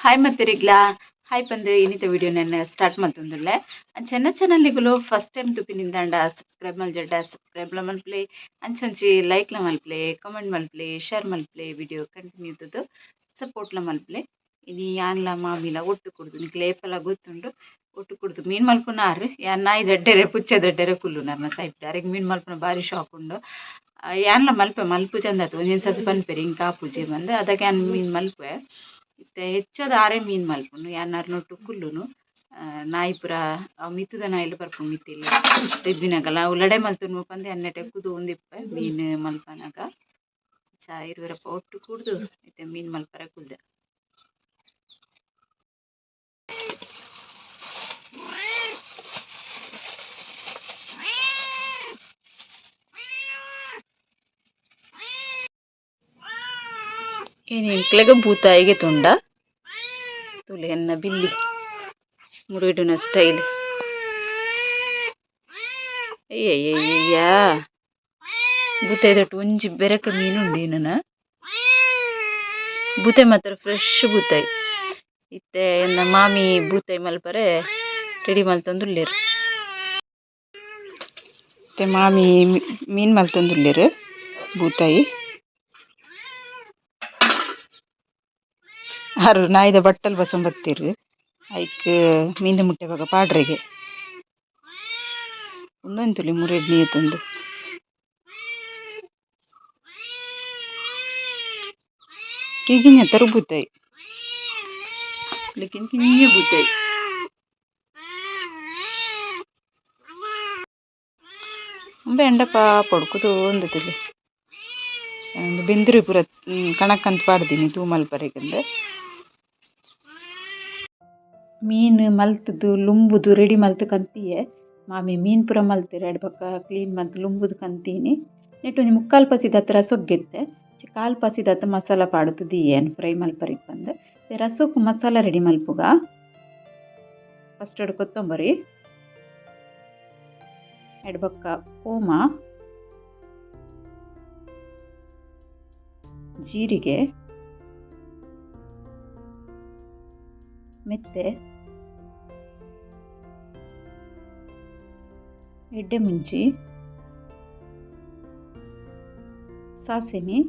Hi ಮತ್ತಿರಿಗ್ಲಾ hi ಪಂದು ಇನ್ನಿತ video ನನ್ನ ಸ್ಟಾರ್ಟ್ ಮಲ್ತೊಂದುಲ್ಲೆ. ಅಂಚೆನ್ನ ಚಾನಲ್ನಿಗುಲು ಫಸ್ಟ್ ಟೈಮ್ ತುಪಿ ನಿಂದಾಂಡ ಸಬ್ಸ್ಕ್ರೈಬ್ ಮಲ್ಜಡ್ಡ ಸಬ್ಸ್ಕ್ರೈಬ್ ಲ ಮಲ್ಪಲೆ, ಅಂಚೊಂಜಿ ಲೈಕ್ ಲ ಮಲ್ಪಲೆ, ಕಮೆಂಟ್ ಮಲ್ಪಲೆ, ಶೇರ್ ಮಲ್ಪಲೆ, ವಿಡಿಯೋ ಕಂಟಿನ್ಯೂ ತೂದು ಸಪೋರ್ಟ್ ಲ ಮಲ್ಪಲೆ. ಇನಿ ಯಾನ್ಲ ಮಾಮಿಲ ಒಟ್ಟು ಕುಡ್ದು, ನಿಕ್ಲೆ ಏಪಲ ಗೊತ್ತುಂಡು, ಒಟ್ಟು ಕುಡ್ದು ಮೀನು ಮಲ್ಪುನಾರ್. ಯಾನ್ ನಾಯಿ ದಡ್ಡೆರೆ ಪುಚ್ಚೆ ದಡ್ಡೆರೆ ಕುಲ್ಲುನಾರ್ನ ಸೈಡ್. ಅರೆಗ್ ಮೀನು ಮಲ್ಪುನ ಬಾರಿ ಶಾಕ್ ಉಂಡು. ಯಾನ್ಲ ಮಲ್ಪೆ, ಮಲ್ಪು ಚಂದ. ಒಂಜೊಂದು ಸರ್ತಿ ಪನ್ಪೆರ್ ಇಂಕ ಆಪುಜಿ ಪಂದ್, ಅದಕ್ಕೆ ಯಾನ್ ಮೀನು ಮಲ್ಪುವೆ. ಇತ್ತೆ ಹೆಚ್ಚದ ಆರೆ ಮೀನು ಮಲ್ಪುನು, ಯಾನ್ ಅರ್ನೊಟ್ಟು ಕುಲ್ಲುನು. ನಾಯಿ ಪೂರ ಅವು ಮಿತ್ತುದ ನಾಯಿಲು ಬರ್ಪುಂಡು, ಮಿತ್ತಿಲ್ಲ ರಿಬ್ಬಿನಗಲ ಅವು ಲಡಾಯಿ ಮಲ್ತೊನ್ನು ಪಂದ್ ಎನ್ನಟೆ ಕುದೊಂದಿಪ್ಪೆ ಮೀನು ಮಲ್ಪನಗ. ಚಾ ಇರುವೆರಪ್ಪ ಒಟ್ಟು ಕೂಡ್ದು ಇತ್ತೆ ಮೀನು ಮಲ್ಪರೆ ಕುಲ್ದೆ. ಇನಿ ಎಂಕ್ಲೆಗ್ ಬೂತಾಯಿಗೆ ತುಂಡ ತೂಲೆ ಎನ್ನ ಬಿಲ್ಲಿ ಮುಡಿಡುನ ಸ್ಟೈಲ್. ಅಯ್ಯಯ್ಯಯ್ಯಾ, ಬೂತಾಯಿದೊಟ್ಟು ಒಂಜಿ ಬೆರಕೆ ಮೀನು ಉಂಡು ನನ. ಬೂತಾಯಿ ಮಾತ್ರ ಫ್ರೆಶ್ ಬೂತಾಯಿ. ಇತ್ತೆ ಎನ್ನ ಮಾಮಿ ಬೂತಾಯಿ ಮಲ್ಪರೆ ರೆಡಿ ಮಲ್ತೊಂದುಲ್ಲೆರ್. ಇತ್ತೆ ಮಾಮಿ ಮೀನ್ ಮಲ್ತೊಂದುಲ್ಲೆರ್ ಬೂತಾಯಿ. ಆರು ನಾಯಿದ ಬಟ್ಟಲ್ ಬಸೊಂದು ಬತ್ತೆರ್, ಐಕ್ ಮೀನ್ದ ಮುಟ್ಟೆ ಬೊಕ ಪಾಡ್ರೆಗೆ. ಉಂದೊಂತುಲಿ ಮುರೆಡ್ ನೀತುಂದು ಕಿಗಿഞ്ഞ ತರು ಬೂತಾಯಿ, ಲೇಕಿನ್ ಕಿಂಜ ಬೂತಾಯಿ. ಉಂಬೆ ಅಂಡ ಪಾಪ ಕುದೊಂದು ತೂಲೆ. ಉಂದು ಬೆಂದುರು ಪೂರ ಕಣಕ್ಕಂತ ಪಾಡ್ದಿನಿ ತೂ ಮಲ್ಪರೆಗಂದ್. ಮೀನ್ ಮಲ್ತುದು ಲುಂಬುದು ರೆಡಿ ಮಲ್ತ್ ಕಂತಿಯೆ ಮಾಮಿ. ಮೀನ್ ಪೂರ ಮಲ್ತೆರ್, ಐಡ್ ಬೊಕ್ಕ ಕ್ಲೀನ್ ಮಲ್ತ್ ಲುಂಬುದು ಕಂತೀನಿ. ನೆಟ್ ಒಂಜಿ ಮುಕ್ಕಾಲ್ ಪಸಿದತ್ ರಸೊಕ್ ಗೆತ್ತೆ, ಕಾಲ್ ಪಸಿದತ್ ಮಸಾಲ ಪಾಡ್ದ್ ದೀಯೆ ಫ್ರೈ ಮಲ್ಪರೆಗ್ ಪಂದ್. ರಸೊಕ್ ಮಸಾಲ ರೆಡಿ ಮಲ್ಪುಗ. ಫಸ್ಟ್ ಕೊತ್ತಂಬರಿ, ಐಡ್ ಬೊಕ್ಕ ಓಮ, ಜೀರಿಗೆ, ಮೆತ್ತೆ, ಎಡ್ಡೆ ಮುಂಚಿ, ಸಾಸಿವೆ.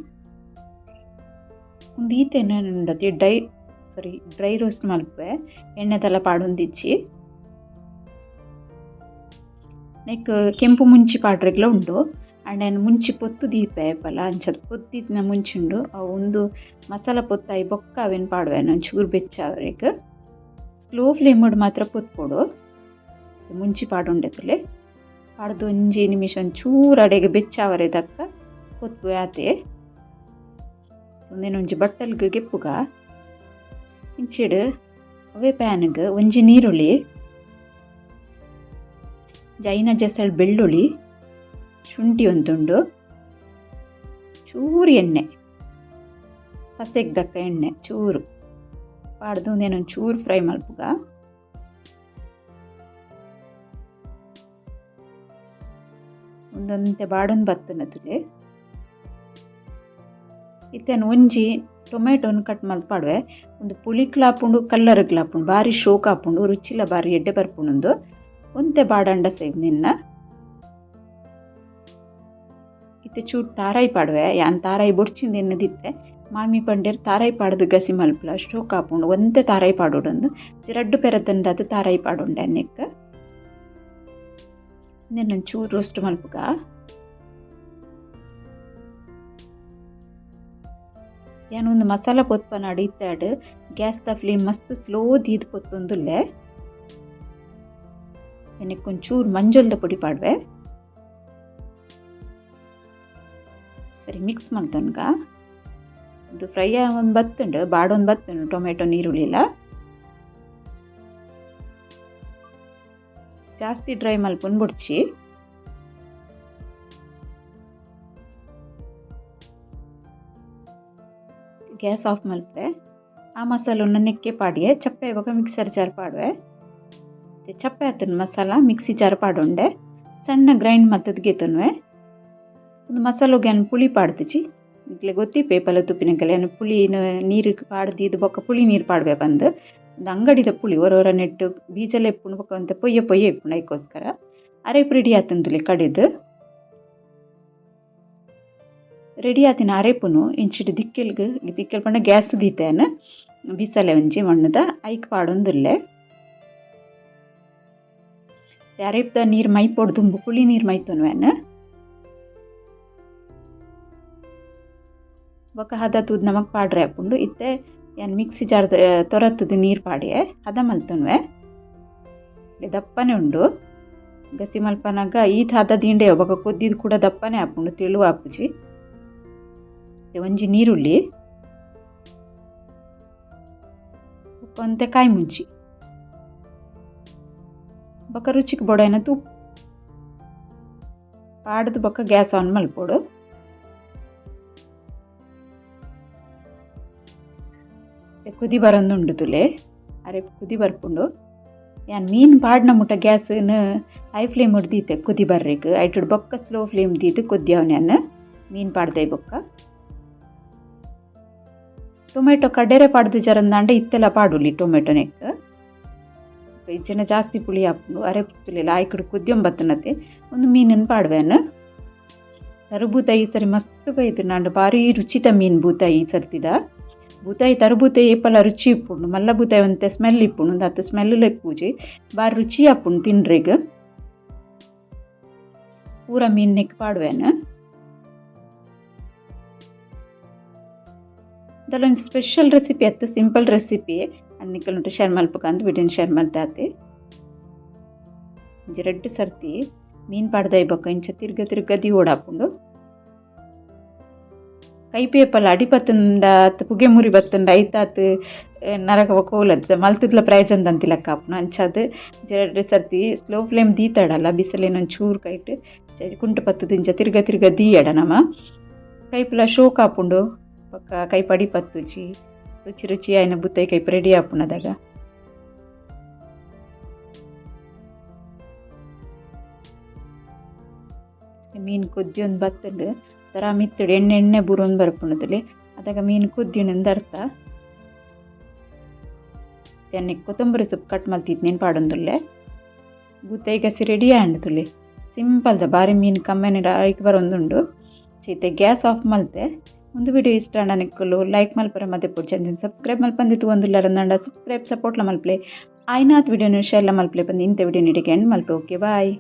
ಉಂದು ಈತ್ ಎಣ್ಣೆ ಉಂಡತಿ ಡೈ ಸಾರಿ ಡ್ರೈ ರೋಸ್ಟ್ ಮಲ್ಪುವೆ, ಎಣ್ಣೆದೆಲ್ಲ ಪಾಡೊಂದಿಜ್ಜಿ. ನೆಕ್ಕ್ ಕೆಂಪು ಮುಂಚಿ ಪಾಡ್ರೆಗ್ಲ ಉಂಡು. ಆಂಡ ಯಾನ್ ಮುಂಚಿ ಪೊತ್ತು ದೀಪೆ ಏಪಲ, ಅಂಚದ ಪೊತ್ತಿತ್ತಿನ ಮುಂಚಿ ಉಂಡು. ಅವು ಉಂದು ಮಸಾಲ ಪೊತ್ತಾಯಿ ಬೊಕ್ಕ ಅವೆನ್ ಪಾಡುವೆ ಒಂಚೂರು ಬೆಚ್ಚ ಆವರೆಗ್. ಸ್ಲೋ ಫ್ಲೇಮುಡು ಮಾತ್ರ ಪೊತ್ಪೊಡು. ಮುಂಚಿ ಪಾಡೊಂಡೆ ತೂಲೆ. ಪಾಡ್ದ್ ಒಂಜಿ ನಿಮಿಷ ಒಂಚೂರು ಅಡೆಗ್ ಬೆಚ್ಚ ಆವರೆ ದಕ್ಕ ಪೊತ್ಪುವೆ, ಆತೆ. ಉಂದೆನ್ ಒಂಜಿ ಬಟ್ಟಲ್ಗ್ ಗೆಪ್ಪುಗ. ಇಂಚಿಡ್ ಅವ್ವೆ ಪ್ಯಾನ್ಗ್ ಒಂಜಿ ನೀರುಳ್ಳಿ, ಜೈನ ಜಸಳ್ ಬೆಳ್ಳುಳ್ಳಿ, ಶುಂಠಿ ಒಂತುಂಡು, ಚೂರು ಎಣ್ಣೆ, ಪಸೆಗ್ ದಕ್ಕ ಎಣ್ಣೆ ಚೂರು ಪಾಡ್ದು ಉಂದೆನ್ ಒಂಚೂರು ಫ್ರೈ ಮಲ್ಪುಗ. ಉಂದೊಂತೆ ಬಾಡೊಂದು ಬತ್ತುಂಡ ತೂಲೆ. ಇತ್ತೆ ಯಾನ್ ಒಂಜಿ ಟೊಮೆಟೊನ್ ಕಟ್ ಮಲ್ತ್ ಪಾಡುವೆ. ಉಂದು ಪುಳಿಕ್ಲ ಆಪುಂಡು, ಕಲ್ಲರ್ಗ್ಲ ಆಪುಂಡು, ಬಾರಿ ಶೋಕ್ ಆಪುಂಡು, ರುಚಿಲ ಬಾರಿ ಎಡ್ಡೆ ಬರ್ಪುಂಡು. ಉಂದು ಒಂತೆ ಬಾಡಂಡ ಸೈವ್ ನಿನ್ನ. ಇತ್ತೆ ಚೂರು ತಾರಾಯಿ ಪಾಡುವೆ. ಯಾನ್ ತಾರಾಯಿ ಬೊಡ್ಚಿಂದು ಎನ್ನದಿತ್ತೆ. ಮಾಮಿ ಪಂಡೆರ್ ತಾರಾಯಿ ಪಾಡ್ದು ಗಸಿ ಮಲ್ಪುಲ, ಶೋಕ್ ಆಪುಂಡು, ಒಂತೆ ತಾರಾಯಿ ಪಾಡೊಡೊಂದು. ರಡ್ಡ್ ಪೆರತಂದಾದ್ ತಾರಾಯಿ ಪಾಡೊಂಡೆ ನೆಕ್ಕ್. ಉಂದೆನ್ ಒಂಚೂರು ರೋಸ್ಟ್ ಮಲ್ಪುಗ. ಯಾನ್ ಉಂದು ಮಸಾಲ ಪೊತ್ಪನಾಡ್ ಇತ್ತಾಡ್ ಗ್ಯಾಸ್ ದ ಫ್ಲೇಮ್ ಮಸ್ತ್ ಸ್ಲೋ ದೀದ್ ಪೊತ್ತೊಂದುಲ್ಲೆ. ನೆಕ್ಕ್ ಒಂಚೂರು ಮಂಜೊಲ್ದ ಪೊಡಿ ಪಾಡುವೆ. ಸರಿ ಮಿಕ್ಸ್ ಮಲ್ತೊನ್ಗ. ಉಂದು ಫ್ರೈ ಆವೊಂದು ಬತ್ತುಂಡು, ಬಾಡೊಂದು ಬತ್ತುಂಡು ಟೊಮೆಟೊ ನೀರುಳ್ಳಿಲ. ಜಾಸ್ತಿ ಡ್ರೈ ಮಲ್ಪುನ್ ಬೊಡ್ಚಿ. ಗ್ಯಾಸ್ ಆಫ್ ಮಲ್ಪೆ. ಆ ಮಸಾಲೊನು ನೆಕ್ಕೆ ಪಾಡಿಯೆ, ಚಪ್ಪೆ ಬೊಕ ಮಿಕ್ಸರ್ ಜಾರ್ ಪಾಡುವೆ. ಚಪ್ಪೆ ಆತುಂಡು ಮಸಾಲ, ಮಿಕ್ಸಿ ಜಾರ್ ಪಾಡೊಂಡೆ, ಸಣ್ಣ ಗ್ರೈಂಡ್ ಮಲ್ತುದು ಗೆತೊನುವೆ. ಉಂದು ಮಸಾಲೊಗ್ ಯಾನ್ ಪುಳಿ ಪಾಡ್ದಿಜಿ. ನಿಕ್ಲೆ ಗೊತ್ತಿಪ್ಪೆ ಪಲ ತುಪ್ಪಿನಕಲೆ ಯಾನ್ ಪುಳಿನ ನೀರು ಪಾಡ್ದು ಬೊಕ್ಕ ಪುಳಿ ನೀರು ಪಾಡ್ವೆ ಪಂದ್. ಉಂದು ಅಂಗಡಿದ ಪುಳಿ ಒರ ಒರ ನೆಟ್ಟು ಬೀಜಲ ಇಪ್ಪುಂಡು ಬೊಕ್ಕ ಒಂತೆ ಪೊಯ್ಯೆ ಪೊಯ್ಯೆ ಇಪ್ಪುಂಡು ಐಕೋಸ್ಕರ. ಅರೆಪು ರೆಡಿ ಆತುಂದುಲೆ ಕಡೆದು. ರೆಡಿ ಆತಿನ ಅರೆಪುನು ಇಂಚಿಡ್ ದಿಕ್ಕೆಲ್ಗ್ ದಿಕ್ಕೆಲ್ ಪಂಡ ಗ್ಯಾಸ್ ದೀತೆ ಬಿಸಲೆ ಒಂಜಿ ಮಣ್ಣುದ ಐಕ್ ಪಾಡೊಂದುಲ್ಲೆ. ಅರೆಪುದ ನೀರು ಮೈಪೊಡು ದುಂಬು ಪುಳಿ ನೀರು ಮೈತೊನುವೆನ್. ಬೊಕ್ಕ ಹದ ತೂದು ನಮಕ್ ಪಾಡ್ರೆ ಆಪುಂಡು. ಇತ್ತೆ ಯಾನ್ ಮಿಕ್ಸಿ ಜಾರ್ ತೊರತ್ತುದು ನೀರು ಪಾಡಿಯೆ ಹದ ಮಲ್ತೊನುವೆ. ದಪ್ಪನೆ ಉಂಡು ಗಸಿ ಮಲ್ಪನಗ ಈತ್ ಹದ ದಿಂಡೆ ಬೊಕ್ಕ ಕೊದ್ದಿದ್ ಕೂಡ ದಪ್ಪನೆ ಆಪುಂಡು ತೆಳು ಆಪುಜಿ. ಒಂಜಿ ನೀರುಳ್ಳಿ ಬೊಕ್ಕ ಒಂತೆ ಕಾಯಿ ಮುಂಚಿ ಬೊಕ್ಕ ರುಚಿಕ್ ಬೋಡಾಯಿನ ತುಪ್ಪು ಪಾಡ್ದು ಬೊಕ್ಕ ಗ್ಯಾಸ್ ಆನ್ ಮಲ್ಪೊಡು. ಕುದಿ ಬರೊಂದುಂಡು ತುಲೆ ಅರೆಪು ಕುದಿ ಬರ್ಪುಂಡು. ಯಾನ್ ಮೀನ್ ಪಾಡ್ನ ಮುಟ್ಟ ಗ್ಯಾಸ್ನ್ ಹೈ ಫ್ಲೇಮ್ ದೀತೆ ಕುದಿ ಬರ್ರೆಗ್ ಐಟುಡು ಬೊಕ್ಕ ಸ್ಲೋ ಫ್ಲೇಮ್ ದೀದ್ ಕೊದ್ದಿಯವನು ಯಾನ್ ಮೀನ್ ಪಾಡ್ದೈ ಬೊಕ್ಕ. ಟೊಮೆಟೊ ಕಡೆರೆ ಪಾಡ್ದು ಜರಂದಾಂಡ ಇತ್ತೆಲ ಪಾಡೊಲಿ ಟೊಮೆಟೊ ನೆಕ್. ಇಜ್ಜಂಡ ಜಾಸ್ತಿ ಪುಳಿ ಆಪುಂಡು. ಅರೆಪು ತುಲೆಲ ಆಯ್ಕುಡು ಕೊದ್ಯೊಂಬತ್ತನತೆ ಒಂದು ಮೀನನ್ನು ಪಾಡ್ವೆನ್. ತರುಬೂತಾಯಿ ಈ ಸರಿ ಮಸ್ತ್ ಬೈದುಂಡು ಆಂಡ ಬಾರಿ ರುಚಿತ ಮೀನ್ ಬೂತಾಯಿ ಈ ಸರ್ತಿದ. ಬೂತಾಯಿ ತರುಬೂತಾಯಿ ಏಪಲ ರುಚಿ ಇಪ್ಪುಂಡು, ಮಲ್ಲ ಬೂತಾಯಿ ಒಂತೆ ಸ್ಮೆಲ್ ಇಪ್ಪುಂಡು, ಉಂದು ಅತ್ ಸ್ಮೆಲ್ ಇಪ್ಪುಜಿ, ಬಾರಿ ರುಚಿ ಆಪುಂಡು ತಿನ್ರೆಗ್. ಪೂರ ಮೀನ್ ನೆಕ್ ಪಾಡ್ವೆನ್. ದಾಲ ಒಂಜಿ ಸ್ಪೆಷಲ್ ರೆಸಿಪಿ ಅತ್ತ್, ಸಿಂಪಲ್ ರೆಸಿಪಿ. ನಿಕಲ್ನೊಟ್ಟು ಶೇರ್ ಮಲ್ಪುಗ ವಿಡಿಯೋನ್ ಶೇರ್ ಮಲ್ತಾತೆ. ಒಂಜಿ ರಡ್ಡ್ ಸರ್ತಿ ಮೀನ್ ಪಾಡ್ದಾಯಿ ಬೊಕ್ಕ ಇಂಚ ತಿರ್ಗ ತಿರ್ಗ ದೀವೊಡಾಪುಂಡು. ಕೈಪೇಪಲ ಅಡಿ ಬತ್ತುಂಡ ಅತ್ತ್ ಪುಗೆ ಮುರಿ ಬತ್ತುಂಡ ಐತಾತ್ ನರಕ ಬೊಕ ಮಲ್ತುದ್ಲ ಪ್ರಯೋಜನ ದಾಂತಿ ಲೆಕ್ಕ ಆಪುಂಡು. ಅಂಚಾದ್ ರಡ್ಡ್ ಸರ್ತಿ ಸ್ಲೋ ಫ್ಲೇಮ್ ದೀತಾಡಲ್ಲ ಬಿಸಲೆನ್ ಒಂಚೂರು ಕೈಟ್ ಕುಂಟು ಪತ್ತುದು ಇಂಚ ತಿರ್ಗ ತಿರ್ಗ ದೀಯಡ ನಮ ಕೈಪುಲ ಶೋಕ್ ಆಪುಂಡು. ಬೊಕ್ಕ ಕೈಪ್ ಅಡಿ ಪತ್ತುಜಿ. ರುಚಿ ರುಚಿ ಆಯಿನ ಬುತ್ತೈ ಕೈಪ್ ರೆಡಿ ಆಪುಂಡು ಅದಗ. ಮೀನ್ ಕೊದ್ಯೊಂದು ಬತ್ತುಂಡು ತರ ಮಿತ್ತುಡು ಎಣ್ಣೆ ಎಣ್ಣೆ ಬೂರೊಂದು ಬರ್ಪುಂಡು ತುಲೆ ಅದಗ ಮೀನ್ ಕೊದ್ಯುಂಡು ಅರ್ಥ. ಎಣ್ಣೆ ಕೊತ್ತಂಬರಿ ಸೊಪ್ಪು ಕಟ್ ಮಲ್ತಿತ್ನೇನು ಪಾಡೊಂದುಲ್ಲೆ. ಬೂತಾಯಿ ಗಸಿ ರೆಡಿ ಆಂಡ್ ತುಲೆ. ಸಿಂಪಲ್ದ ಬಾರಿ ಮೀನ್ ಕಮ್ಮೆನೆ ಐಕ್ ಬರೊಂದುಂಡು. ಚೈತೆ ಗ್ಯಾಸ್ ಆಫ್ ಮಲ್ತೆ. ಒಂದು ವಿಡಿಯೋ ಇಷ್ಟ ಆಂಡ ನಿಕ್ಕುಲು ಲೈಕ್ ಮಲ್ಪರೆ ಮಲ್ತೆ ಪೊಡ್ಚಿ. ಅಂಚನೆ ಸಬ್ಸ್ಕ್ರೈಬ್ ಮಲ್ಪಂದೆ ತೂವೊಂದುಲ್ಲಾರಂದಾಂಡ ಸಬ್ಸ್ಕ್ರೈಬ್ ಸಪೋರ್ಟ್ಲ ಮಲ್ಪಲೆ. ಆಯ್ನಾತ್ ವಿಡಿಯೋನು ಶೇರ್ಲ ಮಲ್ಪಲೆ ಪಂದ್ ಇಂತ ವಿಡಿಯೋ ನಿಡೆಗೆ ಎಂಡ್ ಮಲ್ಪೆ. Okay bye.